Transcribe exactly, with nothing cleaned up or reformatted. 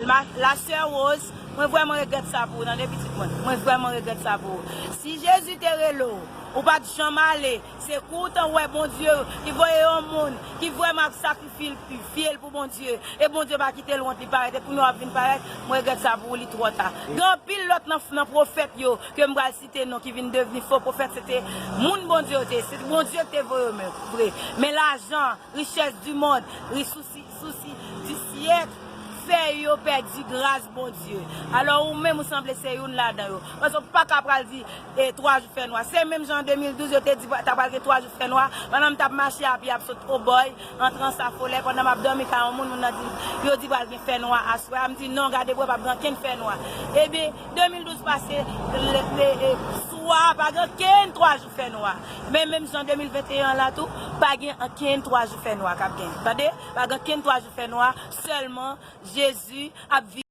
Ma, la sè Rose, mwen vrèman regrèt sa pou ou, tande pitit mwen. Mwen vrèman regrèt sa pou ou. Si Jezi te rele w, ou pa t janm ale. Se kou w t wè Bondye ki voye yon moun ki vrèman ap sakrifye l, fye l pou Bondye. E Bondye pa kite l wont, li parèt. E kounye a w ap vin parèt, mwen regrèt sa pou ou, li twò ta. Gen anpil lòt nan, nan pwofèt yo ke m pral site non ki vin devni fo pwofèt, se te moun Bondye yo te ye. Se Bondye ki te voye yo men, vre. Men lajan, richès di mond, ri sousi, sousi di syèk, fè yo pèdi gras Bondye. Alò, ou menm, ou sanble se youn ladan yo. Paske w pa ka pral di, e, twa jou fè nwa. Se menm jan an de mil douz, yo te di ta pral gen twa jou fè nwa. Pandan m t ap mache a pye ap sot Obòy, antre Anse Affolay, pandan m ap dòmi kay yon moun, moun nan di, yo di pral gen fè nwa aswè a. M di, non, gade bò, p ap gen ankenn fè nwa. Ebyen, de mil douz pase, le, le, e, swa, pa gen ankenn twa jou fè nwa. Men menm jan de mil venteyen an la tou, pa gen ankenn twa jou fè nwa k ap gen. Tande? Pa gen ankenn twa jou fè nwa, sèlman Jezi ap vini.